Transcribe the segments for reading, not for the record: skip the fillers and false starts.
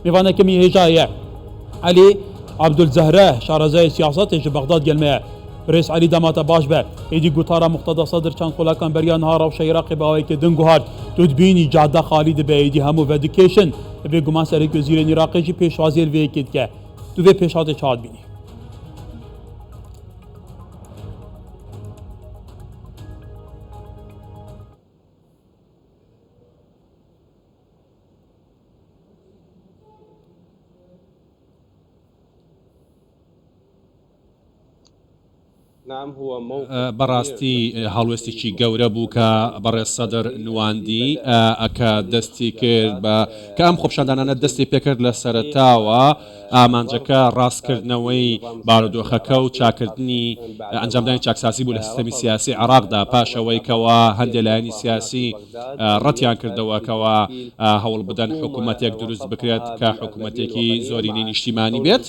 Mêvaneke min hêja ye Elî Ebdulzehre, şarezayê siyasetê ji Bexdad gel me ye. Birêz Elî dema te baş be. Êdî gotara Muqteda Sedr çend xulekan beriya niha rewşa Iraqê bi awayekî din guhart. Tu dibînî cade xalî dibe êdî hemû vedikêşin. Bêguman serekwezîrên Iraqê jî pêşwaziyê li vê yekê dike. Tu vê pêşhatê çawa dibînî? بەڕاستی هەڵوێستێکی گەورە بوو کە بەڕێز سەدر نواندی کە دەستی کرد بە کە ئەم خۆپیشاندانانە دەستی پێکرد لە سەرەتاوە ئامانجەکە ڕاستکردنەوەی بارودۆخەکە و چاکردنی ئەنجامدانی چاکسازی بوو لە سیستەمی سیاسی عێراقدا پاش ئەوەی کەوا هەندێ لایەنی سیاسی ڕەتیان کردەوە کەوا هەوڵ بدەن حکوومەتێک دروست بکرێت کە حکوومەتێکی زۆرینەی نیشتیمانی بێت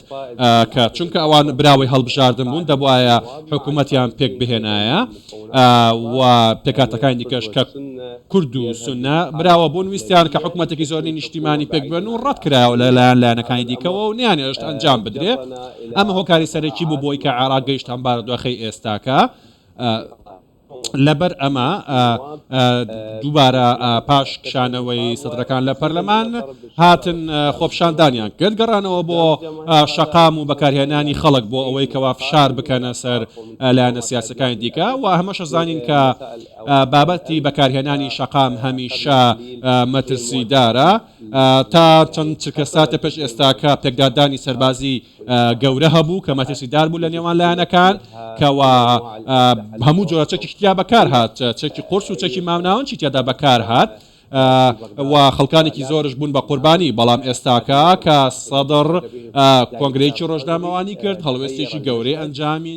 کە چونکە ئەوان براوەی هەڵبژاردن بوون دەبوایە حکوومەتیان پێک بهێنایە و پێکهاتەکانی دیکەش کە کورد و سوننە براوە بوون ویستیان کە حکوومەتێکی زۆرینەی نیشتیمانی پێک بێن و ڕەت کرایەوە لە لایەن لایەنەکانی دیکەوە و نەیانهێشت ئەنجام بدرێ ئەمە هۆکاری سەرەکی بوو بۆی کە عێراق گەیشتە ئەم بارودۆخەی ئێستاکە. لەبەر ئەمە دووبارە پاش کشانەوەی سەدرەکان لە پەرلەمان هاتن خۆپیشاندانیان کرد، گەڕانەوە بۆ شەقام و بەکارهێنانی خەڵک بۆ ئەوەی کەوا فشار بکەنە سەر لایەنە سیاسەکانی دیکە و هەمەشە زانین کە بابەتی بەکارهێنانی شەقام هەمیشە مەترسیدارە تا چەند چرکەساتە پێش ئێستاکە پێکدادانی سەربازی گەورە هەبوو کە مەترسیدار بوو لە نێوان لایەنەکان کەوا هەموو جۆرە چەکێکی تیا بەکار هات، چەکی قورس و چەکی مامناوەندی تیادا بەکار هات و خەڵکانێکی زۆرش بوون بە قوربانی، بەڵام ئێستاکە کە سەدڕ کۆنگرەیەکی ڕۆژنامەوانی کرد هەڵوێستێکی گەورەی ئەنجامی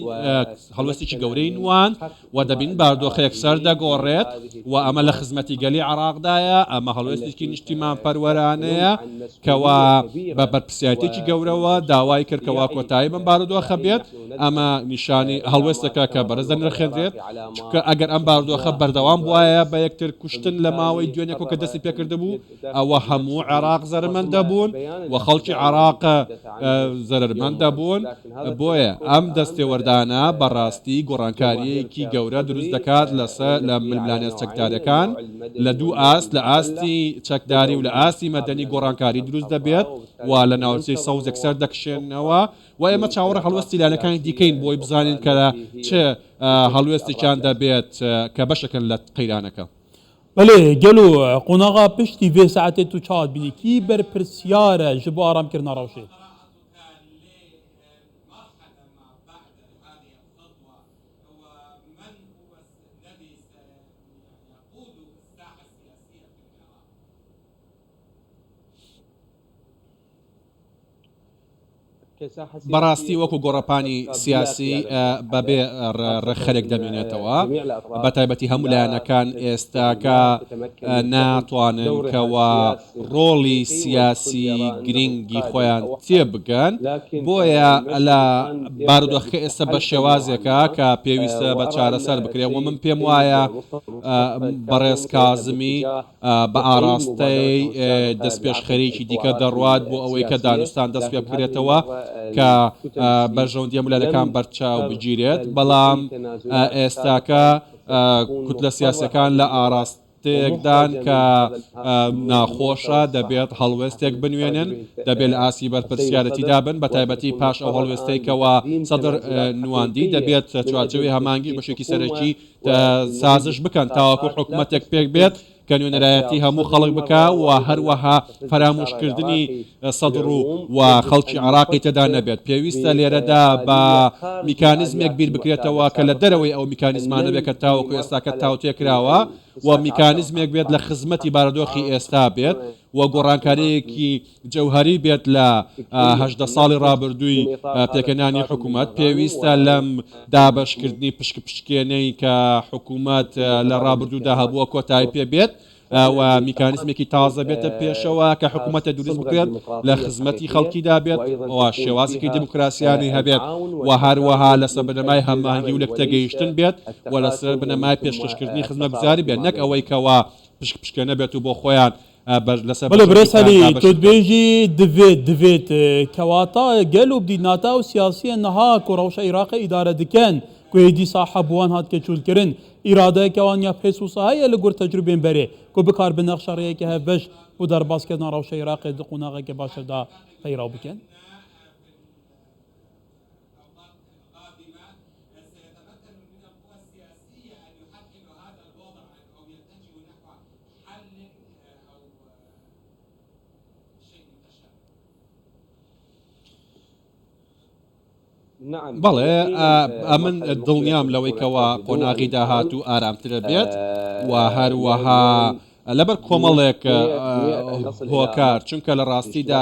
هەڵوێستێکی گەورەی نواند و دەبینین بارودۆخە یەکسەر دەگۆڕێت و ئەمە لە خزمەتی گەلی عێراقدایە، ئەمە هەڵوێستێکی نیشتیمانپەروەرانەیە کەوا بە بەرپرسیارێتییەکی گەورەوە داوای کرد کەوا کۆتایی بەم بارودۆخە بێت، ئەمە نیشانەی هەڵوێستێکە کە بەرز دەنرخێنرێت، چونکە ئەگەر ئەم بارودۆخە بەردەوام بوایە بە یەکتر کوشتن لە ماوەی دوێنێکەوە کە دەستی پێکردبوو، ئەوە هەموو عێراق زەرەرمەند دەبوون و خەڵکی عێراق زەرەرمەند دەبوون، بۆیە ئەم دەستێوەردانە بەڕاستی گۆڕانکارییەکی گەورە دروست دەکات لەسەر لە ململانێ چەکدارییەکان لە دوو ئاست، لە ئاستی چەکداری و لە ئاستی مەدەنی گۆڕانکاری دروست دەبێت و لە ناوچەی سەوز یەکسەر دەکشێنەوە و ئێمە چاوەڕێ هەڵوێستی لایەنەکانی دیکەین بۆی بزانین کە چ هەڵوێستێکیان دەبێت کە بەشێکن لە قەیرانەکە. بەلێ گەلۆ قۆناغا پشتی ڤێ ساعەتێ تو چاوە دبینی کی بەرپرسیارە ژ بۆ ئارامکردنا ڕەوشێ؟ بەڕاستی وەکو گۆڕەپانی سیاسی بەبێ ڕێکخەرێک دەمێنێتەوە، بەتایبەتی هەموو لایەنەکان ئێستاکە ناتوانن کەوا ڕۆڵی سیاسی گرینگی خۆیان تێبگەن، بۆیە لە بارودۆخەکە ئێستا بە شێوازێکە کە پێویستە بە چارەسەر بکرێت و من پێم وایە بەڕێز کازمی بە ئاراستەی دەستپێشخەریی دیکە دەڕوات بۆ ئەوەی کە دانوستان دەست پێ بکرێتەوە کە بەرژەوەندییە هەموو لایەنەکان بەرچاو بگیرێت، بەڵام ئێستاکە کوتلە سیاسییەکان لە ئاراستەیەکدان کە ناخۆشە، دەبێت هەڵوێستێک بنوێنن، دەبێت لە ئاستی بەرپرسیارێتیدا بن، بەتایبەتی پاش ئەو هەڵوێستەی کەوا سەدر نواندی، دەبێت چوارچێوەی هەماهەنگیش بەشێکی سەرەکی سازش بکەن تاوەکو حکومەتێک پێک بێت کە نوێنەرایەتی هەموو خەڵک بکا و هەروەها فەرامۆشکردنی سەدڕ و و خەڵکی عێراقی تێدا نەبێت. پێویستە لێرەدا بە میکانیزمێک بیر بکرێتەوە کە لە دەرەوەی ئەو میکانیزمانە بێت کە تاوەکو ئێستاکە تاوتوێ کراوە و میکانیزمێک بێت لە خزمەتی بارودۆخی ئێستا بێت و گۆڕانکارییەکی جەوهەری بێت لە 18 ساڵی ڕابردووی پێکهێنانی حکوومەت، پێویستە لەم دابەشکردنی پشکپشکێنەی کە حکوومەت لە ڕابردوودا هەبووە کۆتایی پێ بێت و میکانیزمێکی تازە بێتە پێشەوە کە حکوومەتە دروست بکرێت لە خزمەتی خەڵکیدا بێت و شێوازێکی دیموکراسیانەی هەبێت و هەروەها لەسەر بنەمای هەماهەنگی و لێکتێگەیشتن بێت و لەسەر بنەمای پێشکەشکردنی خزمەتگوزاری بێت نەک ئەوەی کەوا پشکپشکێنە بێت و بۆ خۆیان. لەسەر بەڵێ بەرژەوەندی برێز خۆیان عەلی دابەش تۆ بکەن. دبێژی دڤێت دڤێت کەواتە گەل و بدیدناتە ئەو سیاسیە نها کو ڕەوشە ئیراقێ ئیدارە دکەن کو ێدی ساحە بوان هاتکە چوول کرن ئیرادەیەکە وان یا پێس وسا هەیە لە گور تەجروبێن بەرێ کو بکار بە نەخشە ڕێیەکە هەڤبەش بۆ دەرباز کردنا ڕەوشە ئیراقێ د قوناغێکە باشتردا پەیڕەو بکەن؟ بەڵێ، ئەمن دڵنیام لەوەی کەوا قۆناغی داهاتوو ئارامترە بێت و هەروەها لەبەر کۆمەڵێک هۆکار، چونکە لە ڕاستیدا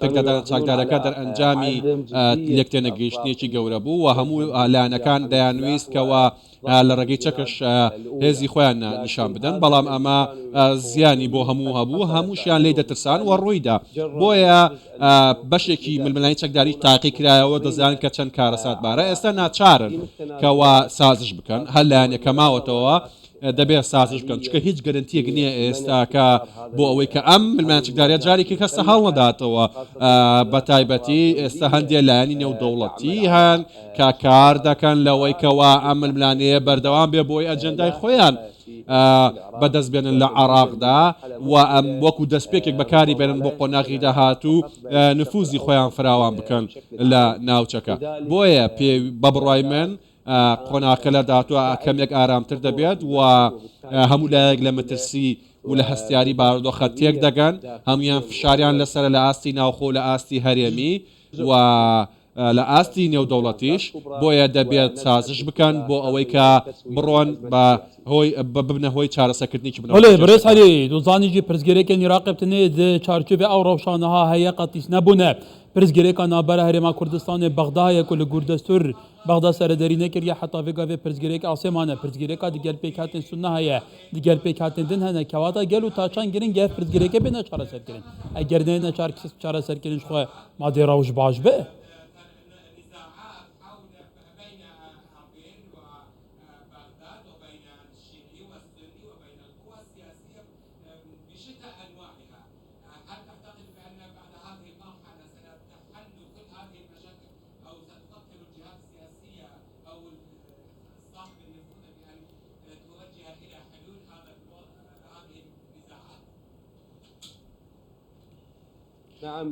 پێکدادانە چاکدارەکە دەرئەنجامی لێکتێنەگەیشتنێکی گەورە بوو و هەموو لایەنەکان دەیانویست کەوا لە ڕێگەی چەکش هێزی خۆیان نیشان بدەن، بەڵام ئەمە زیانی بۆ هەموو هەبوو، هەمووشیان لێی دەترسان و ڕوویدا، بۆیە بەشێکی ململانێی چەکداری تاقی کرایەوە، دەزانن کە چەند کارەساتبارە، ئێستا ناچارن کەوا سازش بکەن، هەر لایەنێک کە ماوەتەوە دەبێت سازش بکەن، چونکە هیچ گەرەنتییەک نییە ئێستاکە بۆ ئەوەی کە ئەم ململانێ چەکدارییە جارێکی کەسە هەڵنەداتەوە، بەتایبەتی ئێستا هەندێک لایەنی نێودەوڵەتی هەن کە کار دەکەن لەوەی کەوا ئەم ململانێیە بەردەوام بێ بۆی ئەجێندای خۆیان بەدەست بێنن لە عێراقدا و ئەم وەکو دەستپێکێک بەکاری بێنن بۆ قۆناغی داهاتوو نفوزی خۆیان فراوان بکەن لە ناوچەکە. بۆیە پێ بە بڕوای من قۆناغەکە لە داهاتوو کەمێک ئارامتر دەبێت و هەموو لایەک لە مەترسی و لە هەستیاری بارودۆخە تێک دەگەن، هەموویان فشاریان لەسەرە لە ئاستی ناوخۆ و لە ئاستی هەرێمی و لە ئاستی نێودەوڵەتیش، بۆیە دەبێت سازش بکەن بۆ ئەوەی کە بڕۆن بە هۆی ببنە هۆی چارەسەکردنێکی بەڵێ بنەڕەتی برێز کێشەکان. عەلی دۆزانی ژی پرسگرێکێن ئیراقێ بتنێ د چارچوڤێ ئەو ڕەوشانەها هەیە قەتیس نەبوونە. پرسگرێکا ناڤبەرا هەرێما کوردستانێ بەغدا هەیە کو لە گور دەستور بەغدا سەرەدەری نەکریە حەتا ڤێ گاڤێ پرسگرێک ئاسێ مانە. پرسگرێکا دگەل پێکهاتێن سوننە هەیە دگەل پێکهاتێن دن هەنە. کەواتە گەل و تا چەند گرنگە ئەڤ پرسگرێکە بێنە چارەسەرکرن. ئەگەر نەێنە چارەسەرکرن ژخوە ما دێ ڕەوش باش بێ؟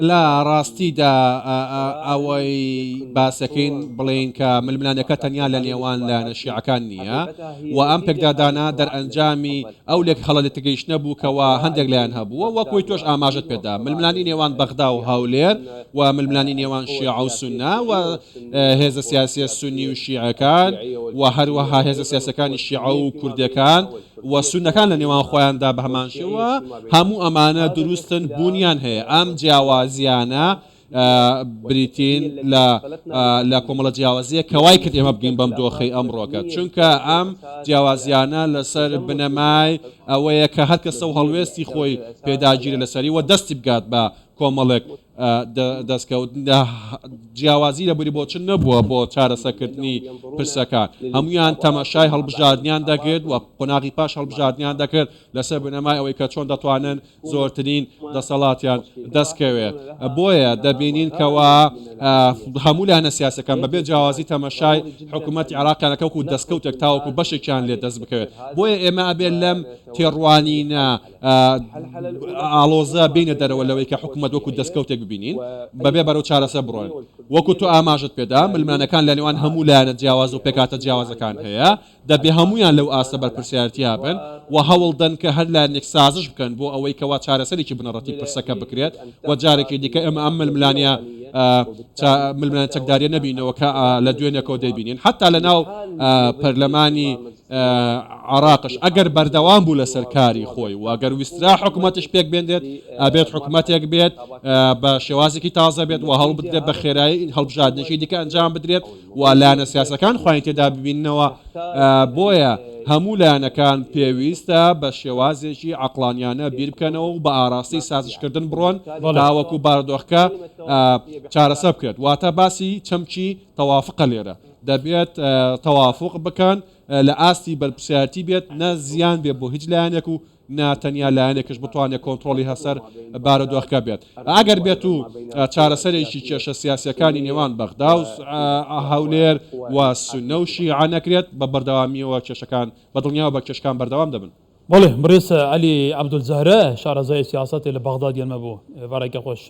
لە ڕاستیدا ئەوەی باسەکەین بڵێین کە ململانێکە تەنیا لە نێوان لایەنە شیعەکان نییە و ئەم پێکدادانە دەرئەنجامی ئەو لێک هەڵە لێتێگەیشتنە بوو کەوا هەندێک لایەن هەبووە وەکوی تۆش ئاماژەت پێدا ململانی نێوان بەغدا و هەولێر و ململانی نێوان شیعە و سوننە و هێزە سیاسیە سونی و شیعەکان و هەروەها هێزە سیاسەکانی شیعە و کوردەکان و سوننەکان لە نێوان خۆیاندا بە هەمان شێوە، هەموو ئەمانە دروستن، بوونیان هەیە، ئەم جیاوازییانە بریتین لە لە کۆمەڵە جیاوازییەک کە وای کرد ئێمە بگەین بەم دۆخەی ئەمڕۆکە، چونکە ئەم جیاوازییانە لەسەر بنەمای ئەوەیە کە هەر کەسە و هەڵوێستی خۆی پێداگیرە لەسەری و دەستی بگات بە کۆمەڵێک دەستکەوت جیاوازی لە بوری بۆچون نەبووە بۆ چارەسەکردنی پرسەکان، هەموویان تەماشای هەڵبژاردنیان دەکرد و قۆناغی پاش هەڵبژاردنیان دەکرد لەسەر بنەمای ئەوەی کە چۆن دەتوانن زۆرترین دەسەڵاتیان دەستکەوێت. بۆیە دەبینین کەوا هەموو لایەنە سیاسیەکان بەبێ جیاوازی تەماشای حکوومەتی عێراقیان دەکەن وەکو دەستکەوتێک تاوەکو بەشێکیان لێ دەست بکەوێت. بۆیە ئێمە ئەبێت لەم تێڕوانینە ئاڵۆزە بێینە دەرەوە لەوەی کە حکومەت وەکو دەستکەوتێک ببینین بەبێ بەرەو چارەسەر بڕۆین. وەکو تۆ ئاماژەت پێدا ململانێکان لە نێوان هەموو لایەنە جیاواز و پێکهاتە جیاوازەکان هەیە، دەبێ هەموویان لەو ئاستە بەرپرسیارەتییە بن و هەوڵدەن کە هەر لایەنێک سازش بکەن بۆ ئەوەی کەوا چارەسەرێکی بنەڕەتی پرسەکە بکرێت و جارێکی دیکە ئێمە ئەم ململانێ ململانێ چەکدارییە نەبینەوە کە لە دوێنێکەوە دەیبینین حەتا لەناو پەرلەمانی عێراقش ئەگەر بەردەوام بوو لەسەر کاری خۆی و ئەگەر ویسترا حکومەتش پێک بێنرێت ئەبێت حکومەتێک بێت بە شێوازێکی تازە بێت و هەوڵ بدرێت بە خێرایی هەڵبژاردنێکی دیکە ئەنجام بدرێت و لایەنە سیاسەکان خۆیان تێدا ببیننەوە بۆیە هەموو لایەنەکان پێویستە بە شێوازێکی عەقڵانیانە بیر بکەنەوە و بە ئاراستەی سازشکردن بڕۆن تاوەکو بارودۆخەکە چارەسەر بکرێت واتە باسی چەمکی تەوافقە لێرە. دەبێت تەوافوق بکەن لە ئاستی بەرپرسیارەتی بێت نە زیان بێت بۆ هیچ لایەنێک و نە تەنیا لایەنێکش بتوانێت کۆنترۆڵی هەسەر بارودۆخەکە بێت. ئەگەر بێت و چارەسەرێکی کێشە سیاسییەکانی نێوان بەغدا و هەولێر و سوننە و شیعە نەکرێت، بە بەردەوامییەوە کێشەکان، بە دڵنیاوە بە کێشەکان بەردەوام دەبن. بەڵێ، بەڕێز عەلی عەبدولزەهرە، شارەزای سیاسەتێ لە بەغدا دیەلمە بوو. ئێوارەکە خۆش.